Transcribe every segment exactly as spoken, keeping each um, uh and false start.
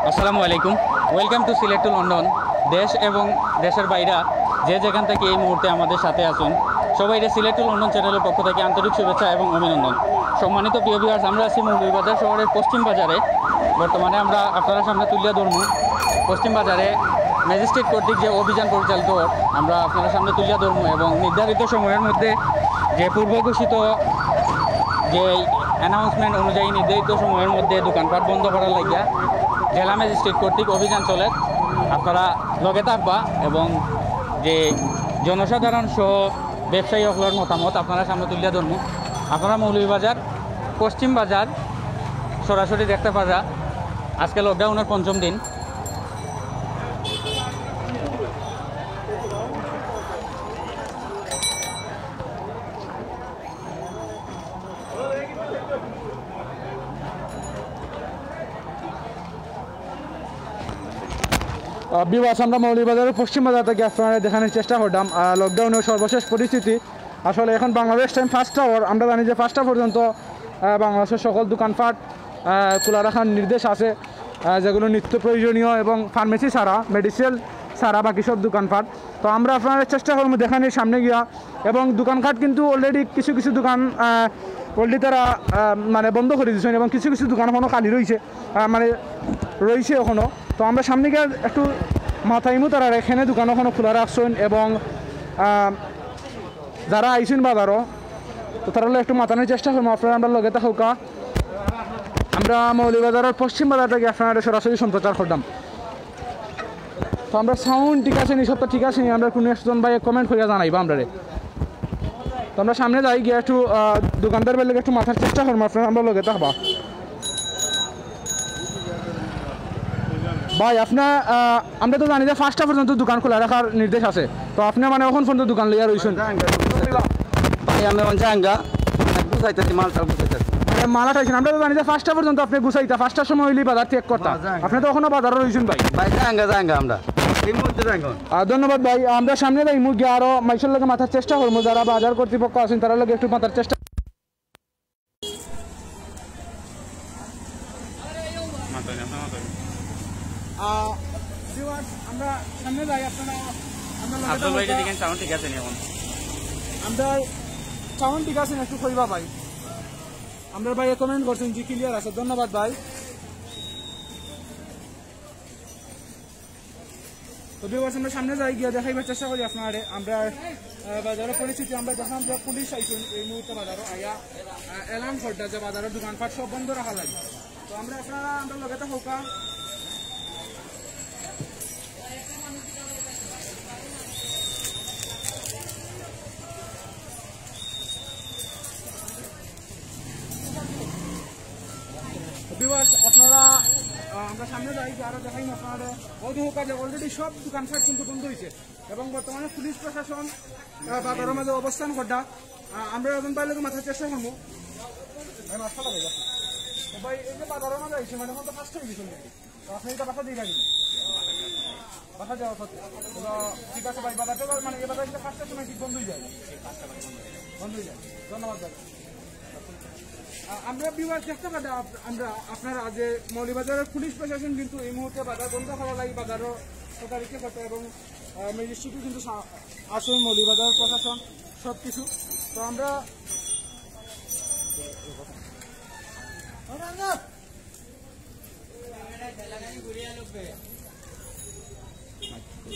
আসসালামু আলাইকুম। Welcome to Sylhet to London। দেশ এবং দেশের বাইরে যে যেখান থেকে এই মুহূর্তে আমাদের সাথে আছেন, সবাইরে Sylhet to London চ্যানেলের পক্ষ থেকে আন্তরিক শুভেচ্ছা এবং অভিনন্দন। সম্মানিত প্রিয় ভিউয়ার্স, আমরা আছি মৌলভীবাজার শহরের পশ্চিম বাজারে। বর্তমানে আমরা আপনারা সামনে তুলিয়া ধরমু পশ্চিম বাজারে ম্যাজিস্ট্রেট কর্তৃক যে অভিযান পরিচালিত হয়, আমরা আপনারা সামনে তুলিয়া ধরমু এবং নির্ধারিত সময়ের মধ্যে যে পূর্ব ঘোষিত যে অ্যানাউন্সমেন্ট অনুযায়ী নির্ধারিত সময়ের মধ্যে দোকানপাট বন্ধ করার লাগিয়া জেলা ম্যাজিস্ট্রেট কর্তৃক অভিযান চলে। আপনারা লগে থাকবা এবং যে জনসাধারণ সহ ব্যবসায়ী সকলের মতামত আপনারা সামনে তুলিয়া ধরমু। আপনারা মৌলভীবাজার পশ্চিম বাজার সরাসরি দেখতে পারা। আজকে লকডাউনের পঞ্চম দিন। ভিউয়ার্স, আমরা মৌলভীবাজারের পশ্চিম বাজার থেকে আপনারা দেখানোর চেষ্টা করলাম লকডাউনের সর্বশেষ পরিস্থিতি। আসলে এখন বাংলাদেশ টাইম পাঁচটা অওয়ার, আমরা জানি যে পাঁচটা পর্যন্ত আহ, বাংলাদেশের সকল দোকানপাট আহ, খোলা রাখার নির্দেশ আছে, আহ, যেগুলো নিত্য প্রয়োজনীয় এবং ফার্মেসি ছাড়া, মেডিসিন ছাড়া বাকি সব দোকানপাট। তো আমরা আপনারা চেষ্টা করবো দেখানোর সামনে গিয়া, এবং দোকানঘাট কিন্তু অলরেডি কিছু কিছু দোকান অলরেডি তারা আহ, মানে বন্ধ করে দিয়েছেন এবং কিছু কিছু দোকান এখনও খালি রয়েছে, আহ, মানে রয়েছে এখনও। তো আমরা সামনে গিয়ে একটু মাথাইমু তারা এখানে দোকান এখনও খোলা রাখছেন এবং আহ, যারা আইছেন বাজারও, তো তারা একটু মাতানোর চেষ্টা করবো। আপনারা আমরা লগে থাকুকা। আমরা মৌলভীবাজারের পশ্চিম বাজার থেকে আপনারা সরাসরি সম্প্রচার করলাম। তো আমরা সাউন্ড ঠিক আছে নি, সব তো ঠিক আছে নি, আমরা কোনো একজন ভাই কমেন্ট করিয়া জানাইবা আমরারে। তো আমরা সামনে যাই গিয়া একটু আহ, দোকানদার বেলে একটু মাতার চেষ্টা করবো, আপনারা আমরা লগে থাকবা। ভাই, আপনার আহ, আমরা তো জানি যে পাঁচটা পর্যন্ত দোকান খোলা রাখার নির্দেশ আছে, তো আপনি মানে এখন পর্যন্ত দোকান লইয়া রইছেন? ভাই, আমি এখন যাইমগা, গুছাইতেছি, মালটা গুছাইতেছি। এ, মাল উঠাইছেন, আমরা তো জানি যে পাঁচটা পর্যন্ত আপনি গুছাইতা, পাঁচটার সময় হইলে বাজার ত্যাগ করতা। হ্যাঁ, যাইমগা। আপনি তো এখনো বাজারও রইছেন ভাই। ভাই, যাইমগা, যাইমগা আমরা। এই মুহূর্তে যাইমগা। আহ, ধন্যবাদ ভাই, আমরা সামনে যাইমু গিয়া আরো মাইসের লগে মাতার চেষ্টা করবো, যারা বাজার কর্তৃপক্ষ আছেন তারা লগে একটু মাতার চেষ্টা। মাতাই না, আপনার মাতাই। আহ, viewers, আমরা সামনে যাই, আপনারা আমরা লগে আব্দুল ভাই, থাকবা। এদিকে সাউন্ড ঠিক আছে নি এখন? আমরা সাউন্ড ঠিক আছে নি, একটু কইবা ভাই। আমরা ভাই কমেন্ট করছেন, জি ক্লিয়ার আছে, ধন্যবাদ ভাই। তো ভিউয়ার্স, আমরা সামনে যাই গিয়া দেখাইবার চেষ্টা করি আপনারে। আমরা আহ, বাজারের পরিস্থিতি আমরা দেখলাম যে পুলিশ আইছে এই মুহূর্তে বাজারও আইয়া আহ, এলান করছে যে বাজারের দোকানপাট সব বন্ধ রাখা লাগে। তো আমরা আপনারা আমরা লগে থাকুকা। ভিউয়ার্স, আপনারা আহ, আমরা সামনে যাই গিয়া আরো দেখাই আপনারে। ওই দেখুকা যে অলরেডি সব দোকানপাট কিন্তু বন্ধ হয়েছে এবং বর্তমানে পুলিশ প্রশাসন আহ, বাজারের মাঝে অবস্থান করছে। আহ, আমরা এখন বাইরে মাতার চেষ্টা করবো। ভাই, মাথা লাগে যাচ্ছে। তো ভাই, এই যে বাজারের মাঝে আইছে, মানে, এখন তো ফার্স্ট হয়ে গেছে already। তো আপনি এটা বাসা দিয়ে রাখবেন। বাসা যাওয়ার পথে। তো ঠিক আছে ভাই, বাজারটা মানে, এ বাজার কিন্তু ফার্স্টের সময় ঠিক বন্ধ হয়ে যায়। বন্ধ হয়ে যায়। ধন্যবাদ ভাই। আহ, আমরা ভিউয়ার্স দেখতে পাচ্ছি আপ-, আমরা আপনারা যে মৌলভীবাজারের পুলিশ প্রশাসন কিন্তু এই মুহূর্তে বাজার বন্ধ করা লাগে, বাজারও তদারকি করতে এবং আহ, ম্যাজিস্ট্রেটও কিন্তু সা-, আছেন, মৌলভীবাজার প্রশাসন সব কিছু। তো আমরা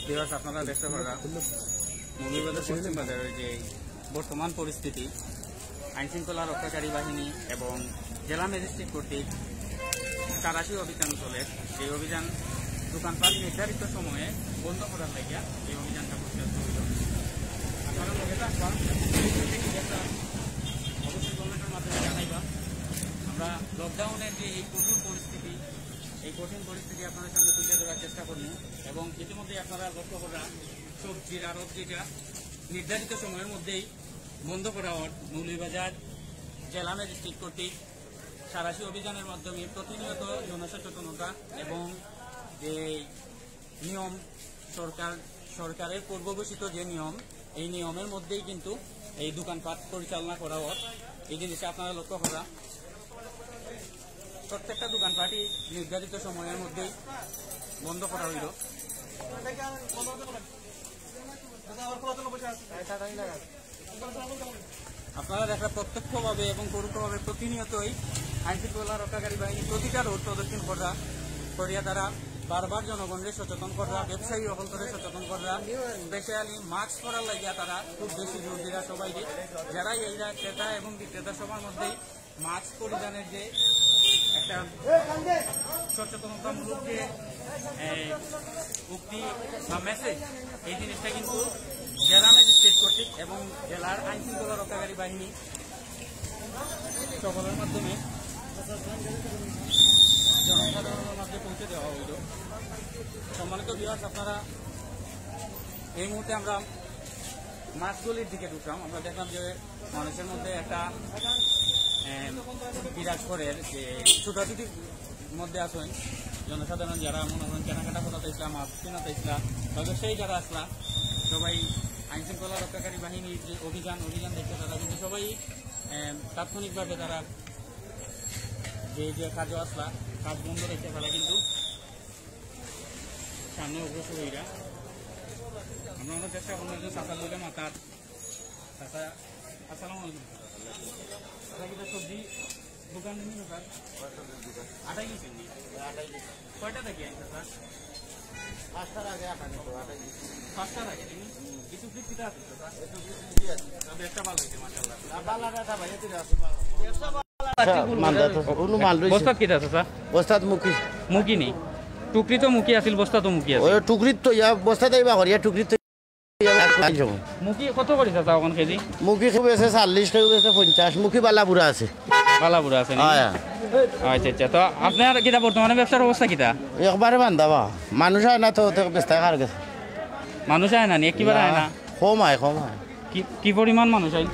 ভিউয়ার্স, আপনারা দেখতে পারা মৌলভীবাজার পশ্চিম বাজারের যে বর্তমান পরিস্থিতি, আইন শৃঙ্খলা রক্ষাকারী বাহিনী এবং জেলা ম্যাজিস্ট্রেট কর্তৃক তালাশি অভিযান চলে। এই অভিযান দোকানপাট নির্ধারিত সময়ে বন্ধ করার লাগিয়া এই অভিযানটা পরিচালিত হইল। আপনারা লগে থাকবা, অবশ্যই কমেন্টের মাধ্যমে জানাইবা। আমরা লকডাউনের যে এই কঠোর পরিস্থিতি, এই কঠিন পরিস্থিতি আপনাদের সামনে তুলে ধরার চেষ্টা করবো এবং ইতিমধ্যে আপনারা লক্ষ্য করা সবজির আড়ত যেটা নির্ধারিত সময়ের মধ্যেই বন্ধ করা হয়। মৌলভীবাজার জেলা ম্যাজিস্ট্রেট কর্তৃক সারাশি অভিযানের মাধ্যমে প্রতিনিয়ত জনসচেতনতা এবং যে নিয়ম, সরকার, সরকারের পূর্বঘোষিত যে নিয়ম, এই নিয়মের মধ্যেই কিন্তু এই দোকানপাট পরিচালনা করা হয়। এই জিনিসটা আপনারা লক্ষ্য করা। প্রত্যেকটা দোকানপাটই নির্ধারিত সময়ের মধ্যেই বন্ধ করা হইল। আপনারা দেখরা প্রত্যক্ষভাবে এবং পরোক্ষভাবে প্রতিনিয়তই আইন শৃঙ্খলা রক্ষাকারী বাহিনী প্রতিটা রোড প্রদক্ষিণ কররা, করিয়া তারা বারবার জনগণরে সচেতন কররা, ব্যবসায়ী অকলরে সচেতন কররা, স্পেশালি মাস্ক পরার লাগিয়া তারা খুব বেশি জোর দিরা সবাইকে। যারা এই ক্রেতা এবং বিক্রেতা সবার মধ্যেই মাস্ক পরিধানের যে একটা সচেতনতামূলক যে, এ, উক্তি বা মেসেজ, এই জিনিসটা কিন্তু জেলা ম্যাজিস্ট্রেট কর্তৃক এবং জেলার আইন শৃঙ্খলা রক্ষাকারী বাহিনী সকলের মাধ্যমে জনসাধারণের মাঝে পৌঁছে দেওয়া হইল। সম্মানিত ভিউয়ার্স, আপনারা এই মুহূর্তে আমরা মাছগুলির দিকে ঢুকলাম। আমরা দেখলাম যে মানুষের মধ্যে একটা, এম, বিরাজ করে যে ছোটাছুটির মধ্যে আছেন জনসাধারণ, যারা মনে করেন কেনাকাটা করতে আসলা, মাছ কিনতে আসলা, বা ব্যবসায়ী যারা আসলা, সবাই আইন শৃঙ্খলা রক্ষাকারী বাহিনীর যে অভিযান, অভিযান দেখে তারা কিন্তু সবাই, এম, তাৎক্ষণিকভাবে তারা যে যে কাজে আসলা, কাজ বন্ধ রেখে তারা কিন্তু সামনে অগ্রসর হইরা। আমরা অনেক চেষ্টা করবো একজন চাচার লগে মাতার। চাচা, আসসালামু আলাইকুম। চাচা, কিতা সবজি দোকান নি স্যার? আটাই গেছেন নি? কয়টা থাকি আনছে স্যার? পাঁচটার আগে আটা নিত, আটাই গেছে। পাঁচটার আগে নি? কিছু কি কিতা আছে স্যার? তবে একটা ভালো হইছে, মাশাআল্লাহ। না, বালা না, ভাই, এতে আছে, বালা। আচ্ছা, মালদা তো, উনু মাল রইছে। বস্তাত কিতা আছে স্যার? বস্তাত মুখি। মুখি নি? টুকরি তো মুখি আছিল, বস্তা তো মুখি আছিল। ওই টুকরিত তো ইয়া, বস্তাত ইবা করিয়া, টুকরিত তো ইয়া, আইজ হবো। মুখি কত করি চাচা অখন কেজি? মুখি কেউ বেচে চল্লিশ, কেউ বেচে পঞ্চাশ, মুখি বালা বুরা আছে। বালা বুরা আছে নি? হ্যাঁ, হ্যাঁ। আচ্ছা, আচ্ছা। তো আপনার কিতা বর্তমানে ব্যবসার অবস্থা কিতা? একবারে মান্দা বা। মানুষ আয় না তো, তো বেচতে কার গেছে? মানুষ আয় না নি? একেবারে আয় না? কম আয়, কম আয়। কি, কি পরিমাণ মানুষ আইন?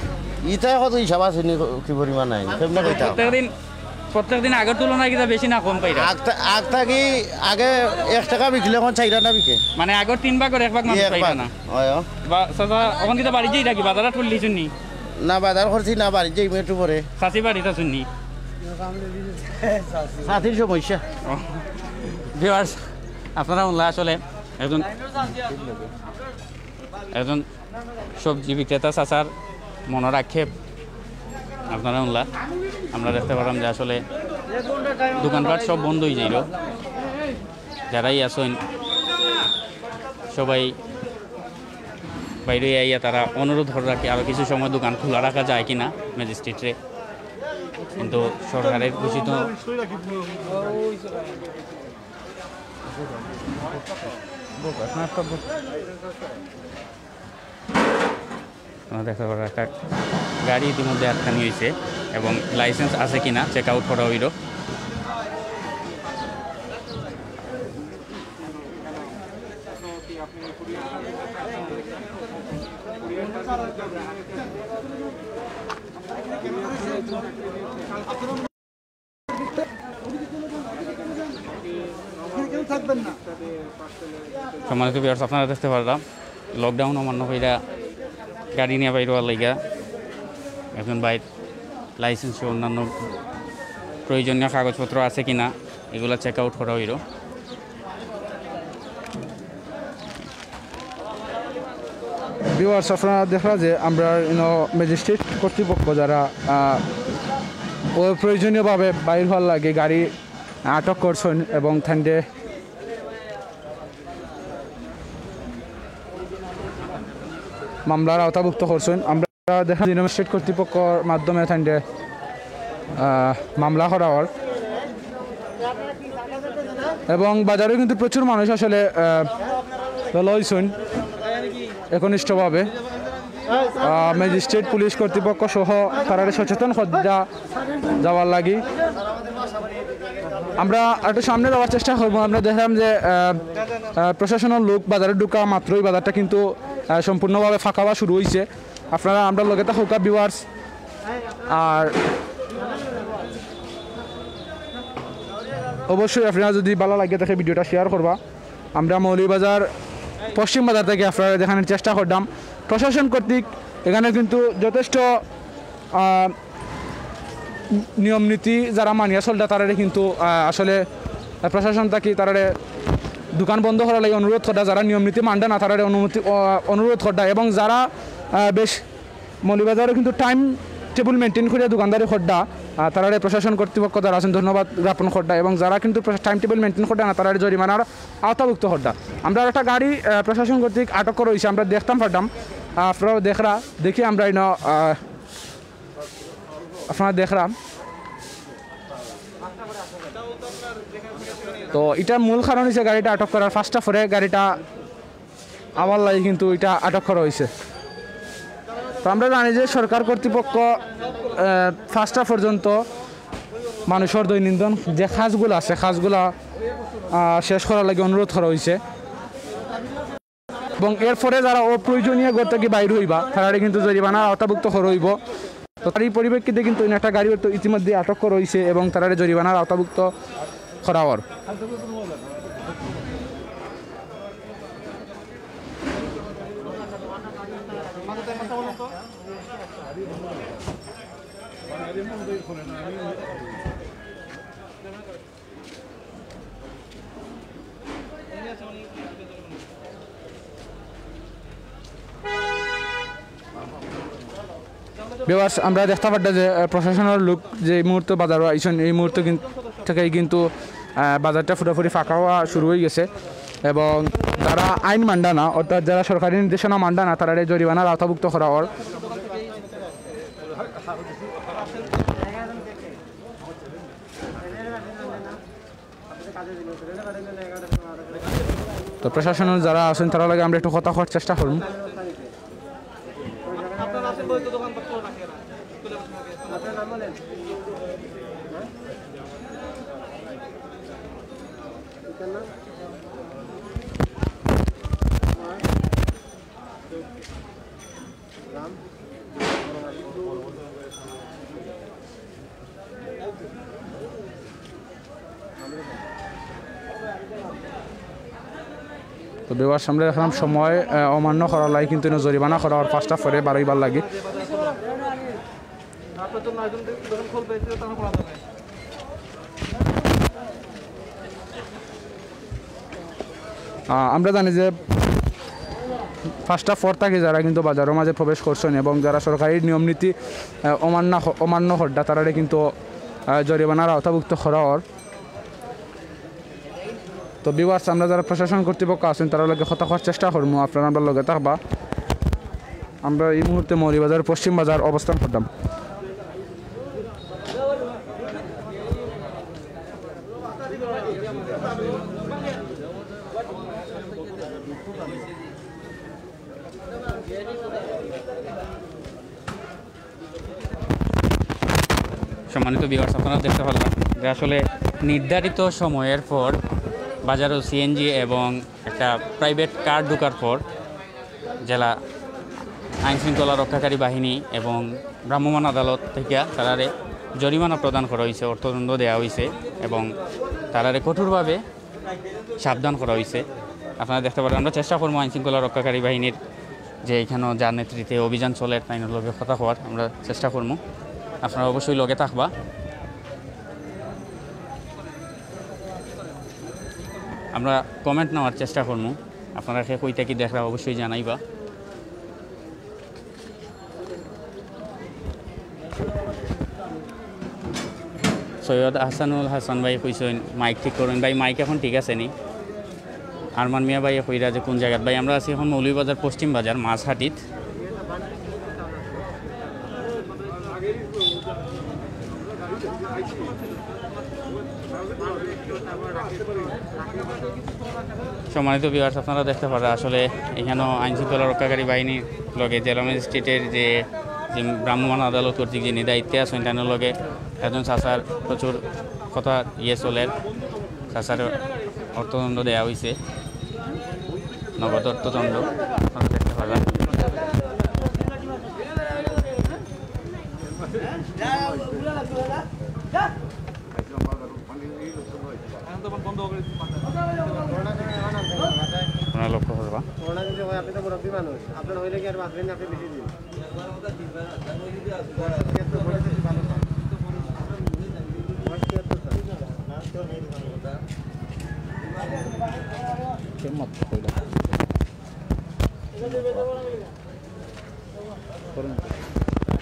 ইটা কত হিসাব আছে নি, কি পরিমাণ আইন? কেমনে কইতাম? প্রত্যেকদিন, প্রত্যেকদিন আগের তুলনায় কিতা বেশি না কম পাইরা? আগ থা-, আগ থাকি আগে এক টাকা বিকলে, অখন চাইর আনা বিকে। মানে আগর তিন ভাগর এক ভাগ মানুষ এক পাইরা ভাগ। না? অয়, অয়। বা, চাচা, অখন কিতা বাড়িত যাইরা কি? বাজার হাট করলিছইন নি? না, বাজার করছি না, বাড়িত যাইমু একটু পরে। চাচি বাড়িত আছইন নি? চাচির সমস্যা। ও। ভিউয়ার্স, আপনারা উল্লা আসলে একজন, একজন সবজি বিক্রেতা চাচার মনের আক্ষেপ আপনারা উল্লা। আমরা দেখতে পারলাম যে আসলে দোকানপাট সব বন্ধ হয়ে যাইল। যারাই আছেন সবাই বাইরে আইয়া তারা অনুরোধ করে রাখে আরও কিছু সময় দোকান খোলা রাখা যায় কিনা ম্যাজিস্ট্রেটরে, কিন্তু সরকারের ঘোষিত আপনারা দেখতে পারো একটা গাড়ি ইতিমধ্যে আটকানি হয়েছে এবং লাইসেন্স আছে কিনা চেক আউট করা হইল। সম্মানিত ভিউয়ার্স, আপনারা দেখতে পারলাম লকডাউন অমান্য কইরা গাড়ি নিয়ে বাইরে হওয়ার লাগিয়া একজন ভাইর লাইসেন্স সহ অন্যান্য প্রয়োজনীয় কাগজপত্র আছে কিনা এগুলা চেক আউট করা হইল। ভিউয়ার্স, আপনারা দেখরা যে আমরা ইনো ম্যাজিস্ট্রেট কর্তৃপক্ষ যারা, আহ, অপ্রয়োজনীয়ভাবে বাইর হওয়ার লাগি গাড়ি আটক করছইন এবং তানরে মামলার আওতাভুক্ত করছইন। আমরা দেখরা যে ম্যাজিস্ট্রেট কর্তৃপক্ষর মাধ্যমে তানরে, আহ, মামলা করা অর এবং বাজারেও কিন্তু প্রচুর মানুষ আসলে, আহ, লইছইন একনিষ্ঠভাবে, আহ, ম্যাজিস্ট্রেট, পুলিশ কর্তৃপক্ষ সহ তারারে সচেতন করা যাওয়ার লাগি। আমরা একটু সামনে যাওয়ার চেষ্টা করবো। আমরা দেখলাম যে, আহ, আহ, প্রশাসনের লোক বাজারে ঢুকা মাত্রই বাজারটা কিন্তু, আহ, সম্পূর্ণভাবে ফাঁকা হওয়া শুরু হইছে। আপনারা আমরার লগে থাকউক্কা ভিউয়ার্স। আর অবশ্যই আপনারা যদি ভালা লাগে থাকে ভিডিওটা শেয়ার করবা। আমরা মৌলভীবাজার পশ্চিম বাজার থেকে আপনারা দেখানোর চেষ্টা করলাম। প্রশাসন কর্তৃক এখানে কিন্তু যথেষ্ট, আহ, নিয়ম নীতি যারা মানিয়া চলরা তারারে কিন্তু, আহ, আসলে, আহ, প্রশাসন থাকি তারারে দোকান বন্ধ করার লাগি অনুরোধ কররা, যারা নিয়ম নীতি মানরা না তারারে অনুমতি, আহ, অনুরোধ কররা, এবং যারা, আহ, বেশ মৌলভীবাজারো কিন্তু টাইম টেবিল মেইনটেইন করিয়া দোকানদারি কররা, আহ, তারারে প্রশাসন কর্তৃপক্ষ যারা আছইন ধন্যবাদ জ্ঞাপন কররা, এবং যারা কিন্তু টাইম টেবিল মেইনটেইন কররা না তারারে জরিমানার আওতাভুক্ত কররা। আমরা একটা গাড়ি, আহ, প্রশাসন কর্তৃক আটক করা অইছে, আমরা দেখতাম পারতাম, আহ, আপনারাও দেখরা, দেখি আমরা ইনো, আহ, আপনারা দেখরা। তো ইটার মূল কারণ অইছে গাড়িটা আটক করার, ফার্স্ট অফ অলে গাড়িটা আওয়ার লাগি কিন্তু ইটা আটক করা অইছে। তো আমরা জানি যে সরকার কর্তৃপক্ষ, আহ, ফার্স্ট অফ পর্যন্ত মানুষর দৈনন্দিন যে কাজগুলা আছে, কাজগুলা, আহ, শেষ করার লাগি অনুরোধ করা অইছে। এবং এরপরে যারা অপ্রয়োজনীয় ঘর থাকি বাইর অইবা, তারারে কিন্তু জরিমানার আওতাভুক্ত করা অইবো। তো তার এই পরিপ্রেক্ষিতে কিন্তু ইনো একটা গাড়ি তো ইতিমধ্যে আটক করা অইছে এবং তারারে জরিমানার আওতাভুক্ত করা অর। ভিউয়ার্স, আমরা দেখতা পাররা যে, আহ, প্রশাসনর লোক যে এই মুহূর্তে বাজারো আইছইন, এই মুহূর্তে কিন-, থাকি কিন্তু, আহ, বাজারটা পুরাপুরি ফাঁকা অওয়া শুরু অইগেছে এবং যারা আইন মানরা না, অর্থাৎ যারা সরকারি নির্দেশনা মানরা না, তারারে জরিমানার আওতাভুক্ত করা অর। তো প্রশাসনর যারা আছইন, তারার লগে আমরা একটু কথা কওয়ার চেষ্টা করমু। তো ভিউয়ার্স, আমরা দেখলাম সময়, আহ, অমান্য করার লাগি কিন্তু ইনো জরিমানা করা অর, পাঁচটা পরে বারোইবার লাগি। আহ, আমরা জানি যে পাঁচটা পর থাকি যারা কিন্তু বাজারর মাঝে প্রবেশ করছইন এবং যারা সরকারি নিয়ম নীতি, আহ, অমান্য, অমান্য কররা, তারারে কিন্তু, আহ, জরিমানার আওতাভুক্ত করা অর। তো ভিউয়ার্স, আমরা যারা প্রশাসন কর্তৃপক্ষ আছইন, তারার লগে কথা কওয়ার চেষ্টা করমু, আপনারা আমরার লগে থাকবা। আমরা এই মুহূর্তে মৌলভীবাজার পশ্চিম বাজার অবস্থান করতাম। সম্মানিত ভিউয়ার্স, আপনারা দেখতা পাররা যে আসলে নির্ধারিত সময়ের পর বাজারো সিএনজি এবং একটা প্রাইভেট কার ঢুকার পর জেলা আইন শৃঙ্খলা রক্ষাকারী বাহিনী এবং ভ্রাম্যমাণ আদালত থাকি তারারে জরিমানা প্রদান করা অইছে, অর্থদণ্ড দেওয়া অইছে এবং তারারে কঠোরভাবে সাবধান করা অইছে। আপনারা দেখতা পাররা, আমরা চেষ্টা করমু আইন শৃঙ্খলা রক্ষাকারী বাহিনীর যে এখানো যার নেতৃত্বে অভিযান চলের, তাইনর লগে কথা কওয়ার আমরা চেষ্টা করমু। আপনারা অবশ্যই লগে থাকবা, আমরা কমেন্ট নেওয়ার চেষ্টা করমু। আপনারা কে কই থাকি দেখরা অবশ্যই জানাইবা। সৈয়দ আহসানুল হাসান ভাই কইছইন, "মাইক ঠিক করইন।" ভাই, মাইক এখন ঠিক আছে নি? আরমান মিয়া ভাই কইরা যে কোন জাগাত? ভাই, আমরা আছি এখন মৌলভীবাজার পশ্চিম বাজার, মাঝহাটিত। সম্মানিত ভিউয়ার্স, আপনারা দেখতা পাররা আসলে এখানো আইন শৃঙ্খলা রক্ষাকারী বাহিনীর লগে জেলা ম্যাজিস্ট্রেটের যে, যে ভ্রাম্যমাণ আদালত কর্তৃক যিনি দায়িত্বে আছইন, তানর লগে একজন চাচার প্রচুর কথা ইয়ে চলের। চাচার অর্থদণ্ড দেওয়া অইছে, নগদ অর্থদণ্ড। আপনারা দেখতা পাররা। আপনারা লক্ষ্য করবা। করোনা যদি হয়, আপনি তো মুরব্বী মানুষ, আপনার হইলে কি আর বাঁচবেন না, আপনি বেশি দিন। এত পরিস্থিতি ভালো না।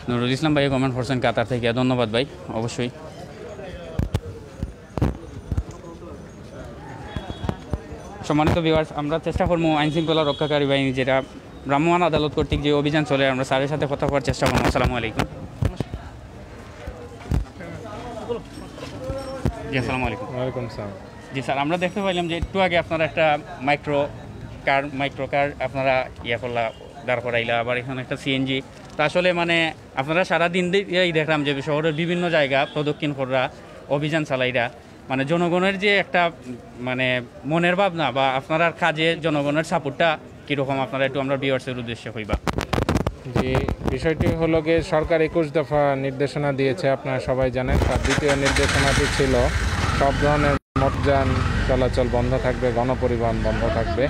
নুরুল ইসলাম ভাই কমেন্ট করছেন কাতার থেকে, ধন্যবাদ ভাই। অবশ্যই। সম্মানিত ভিউয়ার্স, আমরা চেষ্টা করবো আইন শৃঙ্খলা রক্ষাকারী বাহিনী, যেটা ভ্রাম্যমাণ আদালত কর্তৃক যে অভিযান চলে, আমরা স্যারের সাথে কথা বলার চেষ্টা করবো। আসসালামু আলাইকুম। জি, আসসালামু আলাইকুম। ওয়ালাইকুম সালাম। জি স্যার, আমরা দেখতে পাইলাম যে একটু আগে আপনারা একটা মাইক্রো কার, মাইক্রো কার আপনারা ইয়া করলা, দাঁড় করাইলা, আবার এখানে একটা সিএনজি। তো আসলে মানে আপনারা সারা দিন দিয়েই দেখলাম যে শহরের বিভিন্ন জায়গা প্রদক্ষিণ কররা, অভিযান চালাইরা, মানে জনগণের যে একটা মানে মনের ভাবনা বা আপনারার কাজে জনগণের সাপোর্টটা কীরকম, আপনারা একটু আমরা ভিউয়ার্সের উদ্দেশ্যে কইবা। জি, বিষয়টি হলো গিয়ে সরকার একুশ দফা নির্দেশনা দিয়েছে, আপনারা সবাই জানেন। তার দ্বিতীয় নির্দেশনাটি ছিল সব ধরনের মোটরযান চলাচল বন্ধ থাকবে, গণপরিবহন বন্ধ থাকবে।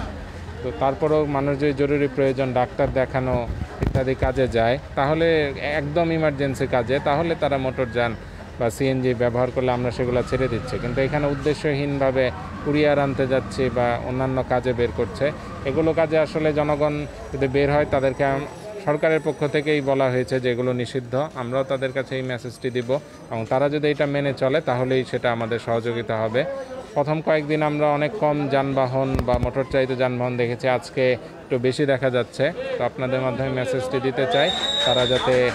তো তারপরেও মানুষ যদি জরুরি প্রয়োজন, ডাক্তার দেখানো ইত্যাদি কাজে যায়, তাহলে একদম ইমার্জেন্সি কাজে, তাহলে তারা মোটরযান বা সিএনজি ব্যবহার করলে আমরা সেগুলো ছেড়ে দিচ্ছি। কিন্তু এখানে উদ্দেশ্যহীনভাবে কুরিয়ার আনতে যাচ্ছে বা অন্যান্য কাজে বের করছে, এগুলো কাজে আসলে জনগণ যদি বের হয়, তাদেরকে আম- সরকারের পক্ষ থেকেই বলা হয়েছে যে এগুলো নিষিদ্ধ। আমরাও তাদের কাছে এই মেসেজটি দিব এবং তারা যদি এটা মেনে চলে, তাহলেই সেটা আমাদের সহযোগিতা হবে। প্রথম কয়েকদিন আমরা অনেক কম যানবাহন বা মোটর চালিত যানবাহন দেখেছি, আজকে একটু বেশি দেখা যাচ্ছে। তো আপনাদের মাধ্যমে মেসেজটি দিতে চাই, তারা যাতে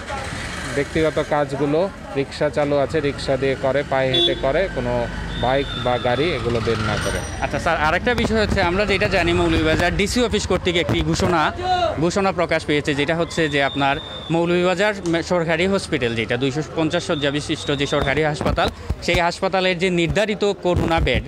ব্যক্তিগত কাজগুলো, রিক্সা চালু আছে, রিক্সা দিয়ে করে, পায়ে হেঁটে করে, কোনো বাইক বা গাড়ি এগুলো বের না করে। আচ্ছা স্যার, আরেকটা বিষয় হচ্ছে, আমরা যেটা জানি মৌলভীবাজার ডিসি অফিস কর্তৃক একটি ঘোষণা ঘোষণা প্রকাশ পেয়েছে, যেটা হচ্ছে যে আপনার মৌলভীবাজার মে- সরকারি হসপিটাল, যেটা দুইশো পঞ্চাশ শয্যা বিশিষ্ট যে সরকারি হাসপাতাল, সেই হাসপাতালের যে নির্ধারিত করোনা বেড,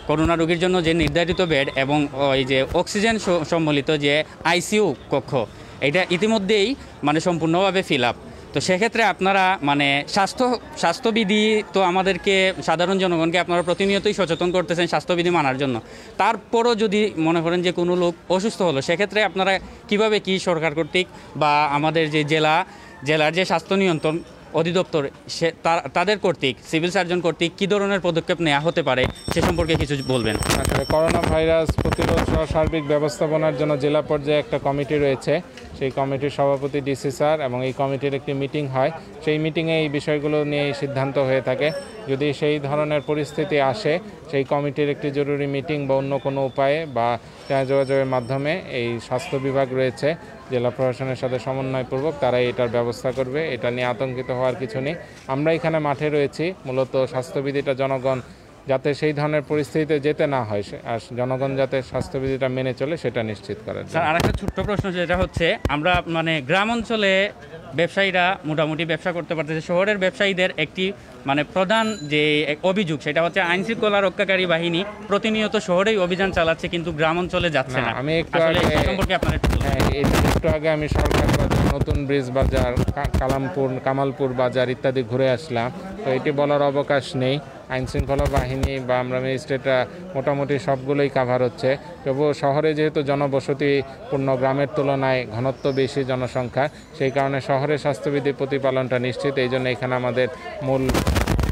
করোনা রোগীর জন্য যে নির্ধারিত বেড এবং ওই যে অক্সিজেন স- সম্বলিত যে আইসিইউ কক্ষ, এটা ইতিমধ্যেই মানে সম্পূর্ণভাবে ফিল আপ। তো সেক্ষেত্রে আপনারা মানে স্বাস্থ্য স্বাস্থ্যবিধি তো আমাদেরকে, সাধারণ জনগণকে আপনারা প্রতিনিয়তই সচেতন করতেছেন স্বাস্থ্যবিধি মানার জন্য। তারপরও যদি মনে করেন যে কোনো লোক অসুস্থ হলো, সেক্ষেত্রে আপনারা কিভাবে কি সরকার কর্তৃক বা আমাদের যে জেলা জেলার যে স্বাস্থ্য নিয়ন্ত্রণ অধিদপ্তর, সে তা- তাদের কর্তৃক, সিভিল সার্জন কর্তৃক কী ধরনের পদক্ষেপ নেওয়া হতে পারে, সে সম্পর্কে কিছু বলবেন? আসলে করোনা ভাইরাস প্রতিরোধ সহ সার্বিক ব্যবস্থাপনার জন্য জেলা পর্যায়ে একটা কমিটি রয়েছে। সেই কমিটির সভাপতি ডিসি স্যার এবং এই কমিটির একটি মিটিং হয়। সেই মিটিংয়ে এই বিষয়গুলো নিয়েই সিদ্ধান্ত হয়ে থাকে। যদি সেই ধরনের পরিস্থিতি আসে, সেই কমিটির একটি জরুরি মিটিং বা অন্য কোনো উপায়ে বা যোগাযোগের মাধ্যমে এই স্বাস্থ্য বিভাগ রয়েছে, জেলা প্রশাসনের সাথে সমন্বয়পূর্বক তারাই এটার ব্যবস্থা করবে। এটা নিয়ে আতঙ্কিত হওয়ার কিছু নেই। আমরা এখানে মাঠে রয়েছি, মূলত স্বাস্থ্যবিধিটা জনগণ যাতে সেই ধরনের পরিস্থিতিতে যেতে না হয়, সে- আর জনগণ যাতে স্বাস্থ্যবিধিটা মেনে চলে, সেটা নিশ্চিত করার জন্য। স্যার, আরেকটা ছোট্ট প্রশ্ন, যেটা হচ্ছে আমরা মানে গ্রাম অঞ্চলে ব্যবসায়ীরা মোটামুটি ব্যবসা করতে পারতেছে, শহরের ব্যবসায়ীদের একটি মানে প্রধান যে এক অভিযোগ, সেটা হচ্ছে আইন শৃঙ্খলা রক্ষাকারী বাহিনী প্রতিনিয়ত শহরেই অভিযান চালাচ্ছে, কিন্তু গ্রাম অঞ্চলে যাচ্ছে না, না। আমি একটু আসলে আগে- সে সম্পর্কে আপনারা একটু বলুন। হ্যাঁ, এই একটু আগে আমি সরকার বাজার, নতুন ব্রিজ বাজার, কা- কালামপুর, কামালপুর বাজার ইত্যাদি ঘুরে আসলাম। তো এটি বলার অবকাশ নেই। আইন শৃঙ্খলা বাহিনী বা আমরা ম্যাজিস্ট্রেটরা মোটামুটি সবগুলোই কাভার হচ্ছে। তবুও শহরে যেহেতু জনবসতিপূর্ণ, গ্রামের তুলনায় ঘনত্ব বেশি জনসংখ্যা, সেই কারণে শহরে স্বাস্থ্যবিধি প্রতিপালনটা নিশ্চিত। এই জন্য এখানে আমাদের মূল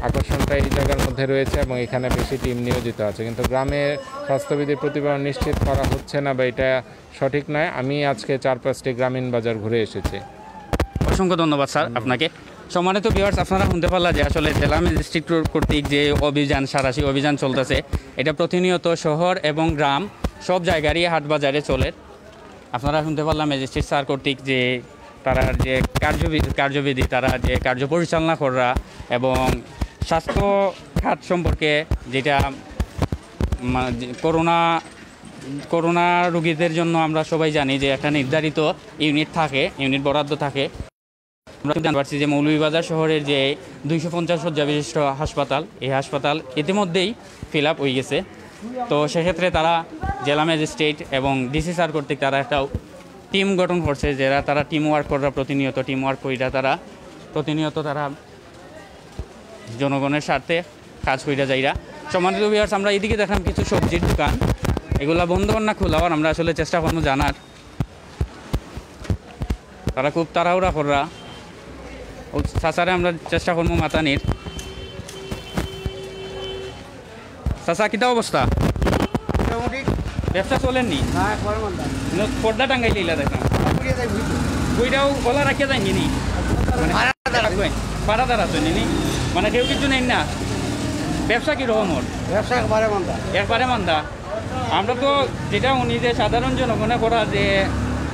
আকর্ষণটা এই জায়গার মধ্যে রয়েছে এবং এখানে বেশি টিম নিয়োজিত আছে। কিন্তু গ্রামে স্বাস্থ্যবিধি প্রতিপালন নিশ্চিত করা হচ্ছে না বা এটা সঠিক নয়। আমি আজকে চার পাঁচটি গ্রামীণ বাজার ঘুরে এসেছি। অসংখ্য ধন্যবাদ স্যার আপনাকে। সম্মানিত ভিউয়ার্স, আপনারা শুনতে পারলা যে আসলে জেলা ম্যাজিস্ট্রেট কর্তৃক যে অভিযান, সারাশি অভিযান চলতেছে, এটা প্রতিনিয়ত শহর এবং গ্রাম সব জায়গারই হাট বাজারে চলে। আপনারা শুনতে পারলাম ম্যাজিস্ট্রেট স্যার কর্তৃক যে তারা যে কার্যবি- কার্যবিধি, তারা যে কার্য পরিচালনা করা এবং স্বাস্থ্য খাত সম্পর্কে যেটা মা- যে করোনা করোনা রোগীদের জন্য আমরা সবাই জানি যে একটা নির্ধারিত ইউনিট থাকে, ইউনিট বরাদ্দ থাকে। আমরা জানতে পারছি যে মৌলভীবাজার শহরের যে দুইশো পঞ্চাশ শয্যা বিশিষ্ট হাসপাতাল, এই হাসপাতাল ইতিমধ্যেই ফিল আপ হয়ে গেছে। তো সেক্ষেত্রে তারা জেলা ম্যাজিস্ট্রেট এবং ডিসি স্যার কর্তৃক তারা একটা টিম গঠন করছে, যারা তারা টিম ওয়ার্ক করা, প্রতিনিয়ত টিম ওয়ার্ক করিয়া তারা প্রতিনিয়ত তারা জনগণের স্বার্থে কাজ করিয়া যাইরা। সম্মানিত ভিউয়ার্স, আমরা এদিকে দেখলাম কিছু সবজির দোকান, এগুলা বন্ধ না খোলা, আর আমরা আসলে চেষ্টা করবো জানার। তারা খুব তাড়াহুড়া কররা। ও চাচারে আমরা চেষ্টা করবো মাতানির। চাচা, কিতা অবস্থা? ব্যবসা চলেনি? না, একবারে মান্দা। পর্দা টাঙ্গাইলে ইলা দেখলাম। পুড়িয়ে যাই বুঝি তো। ওইটাও ওলা রাখিয়া যায়নি নি? মানে, ভাড়া দাঁড়া। ভাড়াদার আছে নি? মানে, কেউ কিছু নেই না? ব্যবসা কিরকম ওর? ব্যবসা একবারে মান্দা। একবারে মান্দা। আমরা তো যেটা শুনি যে সাধারণ জনগণে করা যে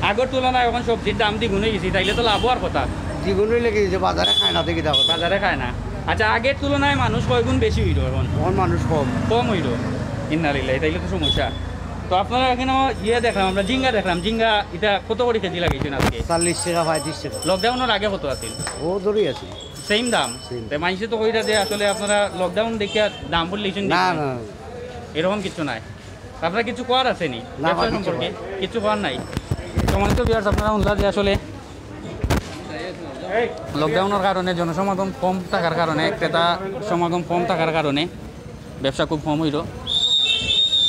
আগর তুলনায় এখন সবজির দাম দ্বিগুণ হয়ে গেছে, তাইলে তো লাভ হওয়ার কথা। দ্বিগুণ হইলে কি যে বাজারে খায় না দেখি দাম। বাজারে খায় না। আচ্ছা, আগের তুলনায় মানুষ কয় গুণ বেশি হইল এখন? এখন মানুষ কম। কম হইল। ইন্না লিল্লাহি, তাইলে তো সমস্যা। তো আপনারা এখানে ইয়ে দেখলাম, আমরা ঝিঙ্গা দেখলাম, ঝিঙ্গা এটা কত করে কেজি লাগাইছেন আজকে? চল্লিশ টাকা, পঁয়ত্রিশ টাকা। লকডাউনের আগে কত আছিল? ও ধরেই আছে। সেম দাম। Same। তো মানুষে তো কইরা যে আসলে আপনারা লকডাউন দেখিয়া দাম বললেছেন না, না। এরকম কিছু নাই। আপনারা কিছু করার আছে নি না, ব্যবসা আমার কিছু সম্পর্কে? কিছু করার নাই। সম্মানিত ভিউয়ার্স, আপনারা শুনলা যে আসলে লকডাউনের কারণে জনসমাগম কম থাকার কারণে, ক্রেতা সমাগম কম থাকার কারণে ব্যবসা খুব কম হইল।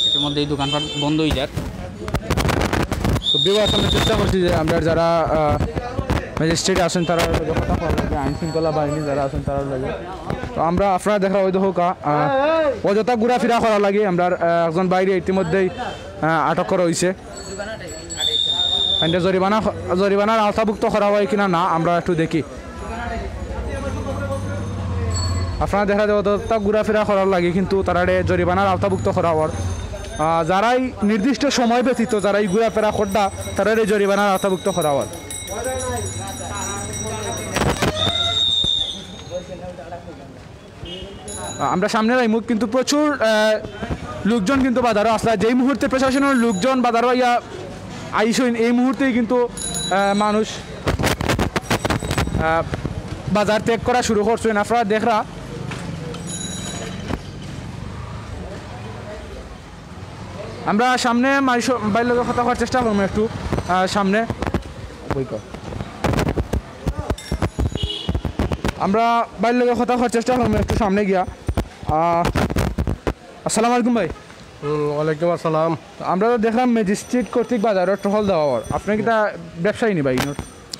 ইতিমধ্যে এই দোকানপাট বন্ধ হয়ে যার। তো ভিউয়ার্স, আমরা চেষ্টা করছি যে আমরা যারা ম্যাজিস্ট্রেট আছেন তারা লগে কথা বলার লাগি, আইন শৃঙ্খলা বাহিনী যারা আছেন তারা লগে। তো আমরা আপনারা দেখা ওই দেখো কা- আহ, অযথা ঘোরাফেরা করার লাগি আমরা আহ, একজন বাইরে ইতিমধ্যেই আহ, আটক করা হয়েছে। এটা জরিমানা জরিমানার আওতাভুক্ত করা হয় কিনা না আমরা একটু দেখি। আপনারা দেখা যায় অযথা ঘোরাফেরা করার লাগি কিন্তু তারারে জরিমানার আওতাভুক্ত করা হওয়ার। আহ, যারাই নির্দিষ্ট সময় ব্যতীত যারাই ঘোরাফেরা করডা তারারে জরিমানার আওতাভুক্ত করা হওয়ার। আহ, আমরা সামনে যাইমু কিন্তু প্রচুর আহ, লোকজন কিন্তু বাজারও আসলা। যেই মুহূর্তে প্রশাসনের লোকজন বাজারও ইয়া আইসইন, এই মুহূর্তেই কিন্তু আহ, মানুষ আহ, বাজার ত্যাগ করা শুরু করছেন। আপনারা দেখরা আমরা সামনে মাইশো বাইর লগে কথা কওয়ার চেষ্টা করবো একটু আহ, সামনে। বই কর। আমরা বাইর লগে কথা কওয়ার চেষ্টা করবো একটু সামনে গিয়া। আহ, আসসালামু আলাইকুম ভাই। হুম, ওয়ালাইকুম আসসালাম। আমরা তো দেখলাম ম্যাজিস্ট্রেট কর্তৃক বাজারও টহল দেওয়া হওয়ার। আপনি কিতা ব্যবসায়ী নি ভাই?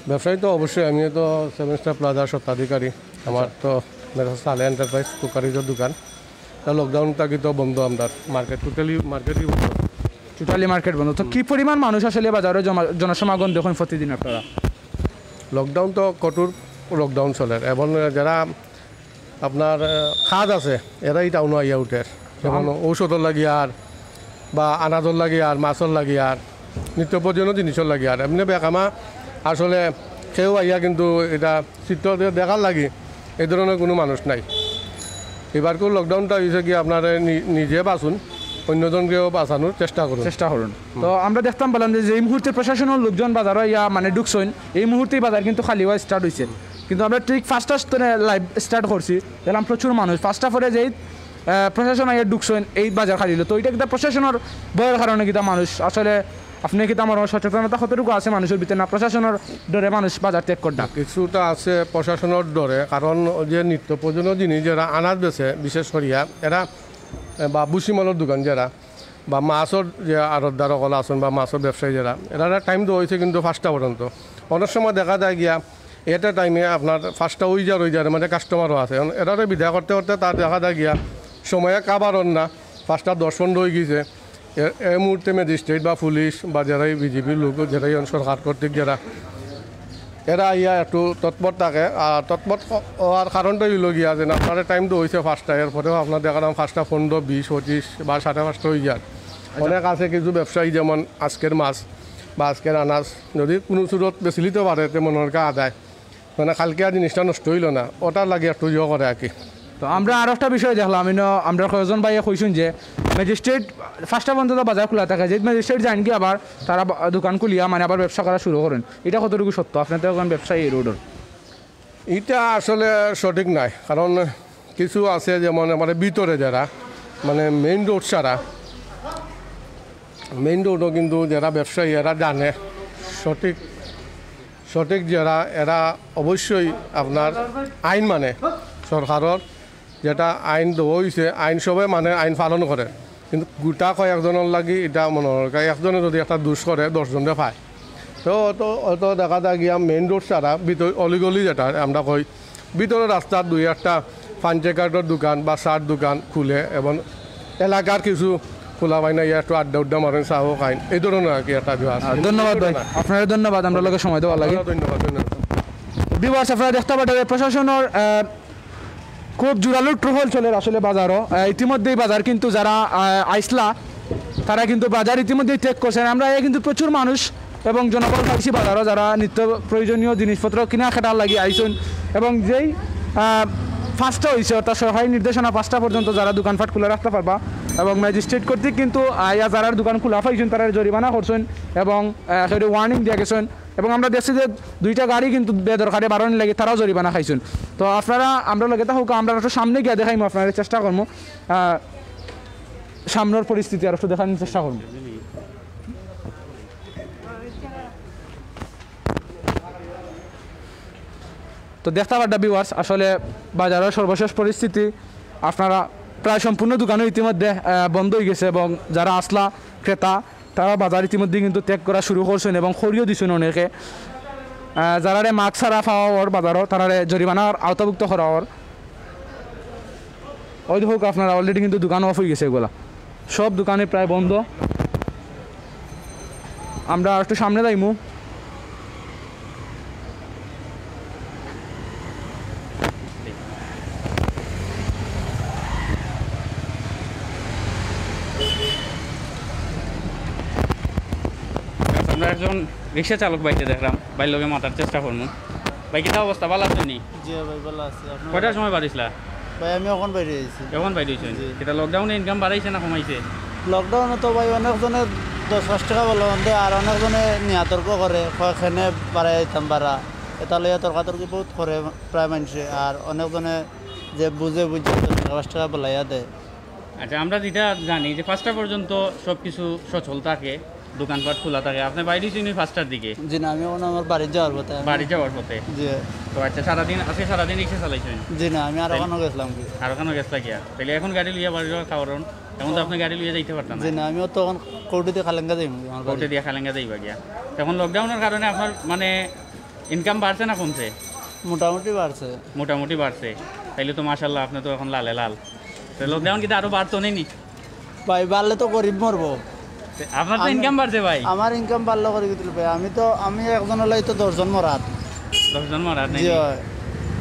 ব্যবসায়ী তো অবশ্যই, আমি তো সেভেন স্টার প্লাজার স্বত্বাধিকারী। আমার তো মেসার্স সালেহ এন্টারপ্রাইজ কুকারিজর দোকান। তা লকডাউন থাকি তো বন্ধ আমরার মার্কেট, টোটালি মার্কেটই বন্ধ। টোটালি মার্কেট বন্ধ। তো কি পরিমাণ মানুষ আসলে বাজারও জমা জনসমাগম দেখইন প্রতিদিন আপনারা? লকডাউন তো কঠোর লকডাউন চলের। এবং যারা আপনার আহ, খাদ আছে, এরাই টাউনো আইয়া উঠের। যেমন ঔষধর লাগি আর বা আনাজর লাগি আর মাছর লাগি আর নিত্য প্রয়োজনীয় জিনিসর লাগি আর এমনি বেকামা আসলে কেউ আইয়া কিন্তু এটা চিত্র দিয়ে দেখার লাগি এই ধরনের কোনো মানুষ নাই। এবারকার লকডাউনটা হয়েছে কি আপনারা নি- নিজে বাঁচুন, অন্যজনকেও বাঁচানোর চেষ্টা করুন। চেষ্টা করুন। তো আমরা দেখতাম পেলাম যে যেই মুহূর্তে প্রশাসনের লোকজন বাজারও ইয়া মানে ঢুকছইন, এই মুহূর্তেই বাজার কিন্তু খালি হওয়া স্টার্ট হইছে। কিন্তু আমরা ঠিক ফার্স্ট হাফ লাইভ স্টার্ট করছি, দেখলাম প্রচুর মানুষ। ফার্স্ট হাফরে যেই আহ, প্রশাসন আইয়া ঢুকছইন, এই বাজার খালি হইলো। তো এটা কিতা প্রশাসনের ভয়ের কারণে কিতা মানুষ আসলে আপনি কিতা আমার সচেতনতা কতটুকু আছে মানুষের ভিতরে, না প্রশাসনের ডরে মানুষ বাজার ত্যাগ করডা? কিছুটা আছে প্রশাসনের ডরে, কারণ ওই যে নিত্য প্রয়োজনীয় জিনিস যারা আনাজ বেচে, বিশেষ করিয়া এরা এ, বা ভুসিমালর দোকান যারা বা মাছর যে আড়তদার অকল আছেন বা মাছর ব্যবসায়ী যারা, এরা টাইম দেওয়া হয়েছে কিন্তু পাঁচটা পর্যন্ত। অনেক সময় দেখা যায় গিয়া এটা টাইমে আপনার পাঁচটা ওই যার ওই যার মানে কাস্টমারও আছে, এখন এরারে বিদায় করতে করতে তার দেখা যায় গিয়া সময়ে কাবার না, পাঁচটা দশ পনেরো হয়ে গেছে। এ- এই মুহূর্তে ম্যাজিস্ট্রেট বা পুলিশ বা যারাই বিজেপির লোক, যারাই সরকার কর্তৃক যারা, এরা আইয়া একটু তৎপর থাকে। আর তৎপর হ- হওয়ার কারণটা হইল গিয়া যে আপনারা টাইম তো হয়েছে পাঁচটা, এরপরেও আপনার দেখালাম পাঁচটা পনেরো, বিশ, পঁচিশ বা সাড়ে পাঁচটা হয়ে যায়। অনেক আছে কিছু ব্যবসায়ী, যেমন আজকের মাছ বা আজকের আনাজ যদি কোনো সুরত বেচিলিতে পারে, তে মনে হয় আদায়, মানে কালকে আর জিনিসটা নষ্ট হইল না, ওটার লাগে একটু ইয়ে করে আর কি। তো আমরা আরো একটা বিষয় দেখলাম, ইনো আমরা কয়েকজন ভাইয়ে কইছেন যে ম্যাজিস্ট্রেট পাঁচটা পর্যন্ত বাজার খোলা থাকে, যে ম্যাজিস্ট্রেট যাইন কি আবার তারা বা- দোকান খুলিয়া মানে আবার ব্যবসা করা শুরু করেন, এটা কতটুকু সত্য? আপনি তো এখন ব্যবসায়ী এই রোডের। এটা আসলে সঠিক নয়, কারণ কিছু আছে যেমন আমার ভিতরে যারা মানে মেইন রোড ছাড়া, মেইন রোডও কিন্তু যারা ব্যবসায়ী এরা জানে সঠিক, সঠিক যারা এরা অবশ্যই আপনার আইন মানে সরকারের যেটা আইন দেওয়া হয়েছে, আইন সবে মানে আইন পালন করে, কিন্তু গোটা কয়েকজনের লাগি এটা মনে হয় একজনে যদি একটা দোষ করে দশজনরে পায়। তো তো তো দেখা যায় গিয়া মেইন রোড ছাড়া ভিতরে অলিগলি যেটা আমরা কই ভিতরে রাস্তার দুই একটা পাঞ্চে কার্ডর দোকান বা চার দোকান খুলে এবং এলাকার কিছু খোলা পাইন, ইয়া একটু আড্ডা উড্ডা মারেন, চা খাইন, এই ধরনের আর কি একটা বিভাগ আছে। আহ, ধন্যবাদ ভাই, আপনারে ধন্যবাদ আমরার লগে সময় দেওয়ার লাগি। ধন্যবাদ, ধন্যবাদ। Viewers, আপনারা দেখতা পাররা যে প্রশাসনর, আহ, খুব জোরালো টহল চলের আসলে বাজারও। আহ, ইতিমধ্যেই বাজার কিন্তু যারা, আহ, আইসলা, তারা কিন্তু বাজার ইতিমধ্যেই ত্যাগ করছেন। আমরা আইয়া কিন্তু প্রচুর মানুষ এবং জনবল পাইছি বাজারও, যারা নিত্য প্রয়োজনীয় জিনিসপত্র কিনা কেটার লাগি আইছইন। এবং যেই, আহ, পাঁচটা অইছে, অর্থাৎ সরকারি নির্দেশনা পাঁচটা পর্যন্ত যারা দোকানপাট খুলা রাখতা পারবা, এবং ম্যাজিস্ট্রেট কর্তৃক কিন্তু আইয়া যারার দোকান খুলা পাইছইন, তারারে জরিমানা করছইন এবং, আহ, কেউরে warning দিয়া গেছইন। এবং আমরা দেখছি যে দুইটা গাড়ি কিন্তু বেদরকারে বারোনির লাগি তারাও জরিমানা খাইছইন। তো আপনারা আমরার লগে থাকউক্কা, আমরা একটু সামনে গিয়া দেখাইমু, আপনারারে চেষ্টা করমু, আহ, সামনর পরিস্থিতি আর একটু দেখানির চেষ্টা করমু। তো দেখতা পাররা viewers, আসলে বাজারর সর্বশেষ পরিস্থিতি আপনারা প্রায় সম্পূর্ণ দোকানও ইতিমধ্যে, আহ, বন্ধ অই গেছে এবং যারা আইসলা ক্রেতা, তারা বাজার ইতিমধ্যে কিন্তু ত্যাগ করা শুরু করছইন এবং করিও দিছইন অনেকে। আহ, যারারে মাস্ক ছাড়া পাওয়া অর বাজারও, তারারে জরিমানার আওতাভুক্ত করা অর। ওই দেখউক্কা আপনারা, already কিন্তু দোকান off অই গেছে এগুলা, সব দোকানে প্রায় বন্ধ। আমরা একটু সামনে যাইমু। আমরা একজন রিক্সা চালক ভাইরে দেখরাম, ভাইর লগে মাতার চেষ্টা করমু। ভাই, কিতা অবস্থা? ভালা আছইন নি? জি ভাই, ভালা আছি। আপনার কয়টার সময় বারইছলা? ভাই, আমি অখন বাইরে আইছি। অখন বাইরে আইছইন? জি। কিতা lockdown-এ income বাড়াইছে না কমাইছে? Lockdown-এ তো ভাই অনেকজনে দশ পাঁচ টেকা বলে দেয়, আর অনেকজনে নিয়া তর্ক করে, কয়, "কেনে বাড়াই দিতাম বাড়া?" এটা লইয়া তর্কাতর্কি বহুত করে প্রায় মানষে, আর অনেকজনে যে বুঝে বুঝে দশ টেকা পাঁচ টেকা বলাইয়া দেয়। আচ্ছা, আমরা যেটা জানি যে পাঁচটা পর্যন্ত সবকিছু সচল থাকে, দোকানপাট খোলা থাকে। আপনি বাইরে অইছইন পাঁচটার দিকে? জি না, আমি অখন আমার বাড়ি যাওয়ার পথে। আমি বাড়ি যাওয়ার পথে? জি। তো আচ্ছা, সারাদিন, আজকে সারাদিন রিক্সা চালাইছইন? জি না, আমি আরো তাইলে কানো গেছিলাম কি। আরো কানো গেছলা গিয়া? তাইলে অখন গাড়ি লইয়া বাড়ি যাওয়ার কারণ? অখন তো আপনি গাড়ি লইয়া যাইতা পারতা না। জি না, আমি তো অখন কোর্টে দিয়া খালেঙ্গা যাইমু আমার কোর্টে বাড়ি। দিয়া খালেঙ্গা যাইবা গিয়া। অখন lockdown-এর কারণে আপনার মানে income বাড়ছে না কমছে? মোটামুটি বাড়ছে। মোটামুটি বাড়ছে। তাইলে তো মাশাআল্লাহ, আপনি তো অখন লালে লাল। তো lockdown কিতা আরো বাড়তো নি? ভাই, বাড়লে তো গরিব মরবো। আপনার তো আমি income বাড়ছে ভাই। আমার income বাড়লে গরিব তুলবে ভাই। আমি তো, আমি একজনর লাগি তো দশজন মরাত। দশজন মরাত নি? জি অয়।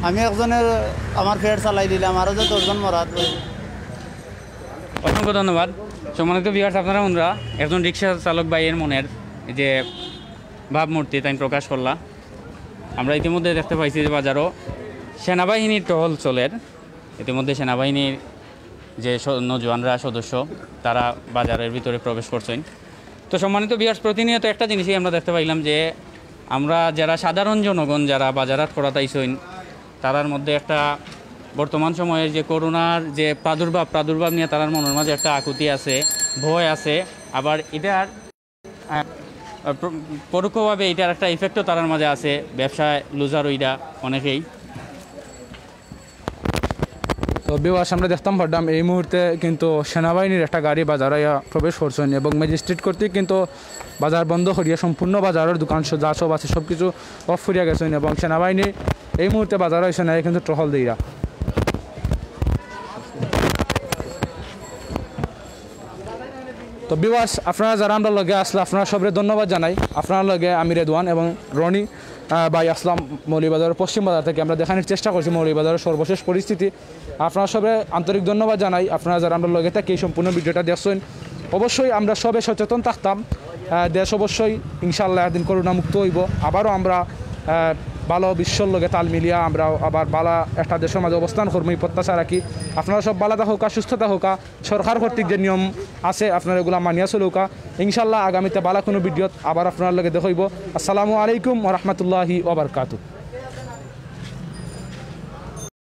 আমি একজনের, আমার পেট চালাই দিলাম, আরো যে দশজন মরাত ভাই। অসংখ্য ধন্যবাদ। সম্মানিত viewers, আপনারা হুনরা একজন রিক্সা চালক ভাইর মনের যে ভাবমূর্তি তাইন প্রকাশ করলা। আমরা ইতিমধ্যে দেখতে পাইছি যে বাজারও সেনাবাহিনীর টহল চলের। ইতিমধ্যে সেনাবাহিনীর যে স-, নজওয়ানরা সদস্য, তারা বাজারের ভিতরে প্রবেশ করছইন। তো সম্মানিত viewers, প্রতিনিয়ত একটা জিনিসই আমরা দেখতে পাইলাম যে আমরা যারা সাধারণ জনগণ, যারা বাজারহাট করাত আইছইন, তারার মধ্যে একটা বর্তমান সময়ে যে করোনার যে প্রাদুর্ভাব, প্রাদুর্ভাব নিয়া তারার মনের মাঝে একটা আকুতি আছে, ভয় আছে। আবার ইটার, আহ, প্র-, পরোক্ষভাবে ইটার একটা effect-ও তারার মাঝে আছে, ব্যবসায় loser অইরা অনেকেই। তো viewers, আমরা দেখতাম পারলাম এই মুহূর্তে কিন্তু সেনাবাহিনীর একটা গাড়ি বাজারো আইয়া প্রবেশ করছইন এবং ম্যাজিস্ট্রেট কর্তৃক কিন্তু বাজার বন্ধ করিয়া সম্পূর্ণ বাজারর দোকান স-, যা সব আছে সব কিছু off করিয়া গেছইন এবং সেনাবাহিনী এই মুহূর্তে বাজারো আইছইন, আইয়া কিন্তু টহল দেইরা। তো viewers, আপনারা যারা আমরার লগে আছলা, আপনারা সবরে ধন্যবাদ জানাই। আপনারার লগে আমি রেদওয়ান এবং রনি, আহ, ভাই আসলাম মৌলভীবাজারের পশ্চিম বাজার থেকে। আমরা দেখানির চেষ্টা করছি মৌলভীবাজারের সর্বশেষ পরিস্থিতি। আপনারা সবরে আন্তরিক ধন্যবাদ জানাই। আপনারা যারা আমরার লগে থাকি এই সম্পূর্ণ video-টা দেখছইন, অবশ্যই আমরা সবে সচেতন থাকতাম। আহ, দেশ অবশ্যই ইনশাআল্লাহ একদিন করোনা মুক্ত অইবো। আবারও আমরা, আহ, ভালো বিশ্বর লগে তাল মিলিয়া আমরা আবার ভালো একটা দেশর মাঝে অবস্থান করমু, এই প্রত্যাশা রাখি। আপনারা সব ভালো থাকউক্কা, সুস্থ থাকউক্কা। সরকার কর্তৃক যে নিয়ম আছে, আপনারা এগুলা মানিয়া চলউক্কা। ইনশাআল্লাহ, আগামীতে ভালো কোনো video-ত আবার আপনারার লগে দেখা অইবো। আসসালামু আলাইকুম ওয়া রাহমাতুল্লাহি ওয়া বারাকাতুহু।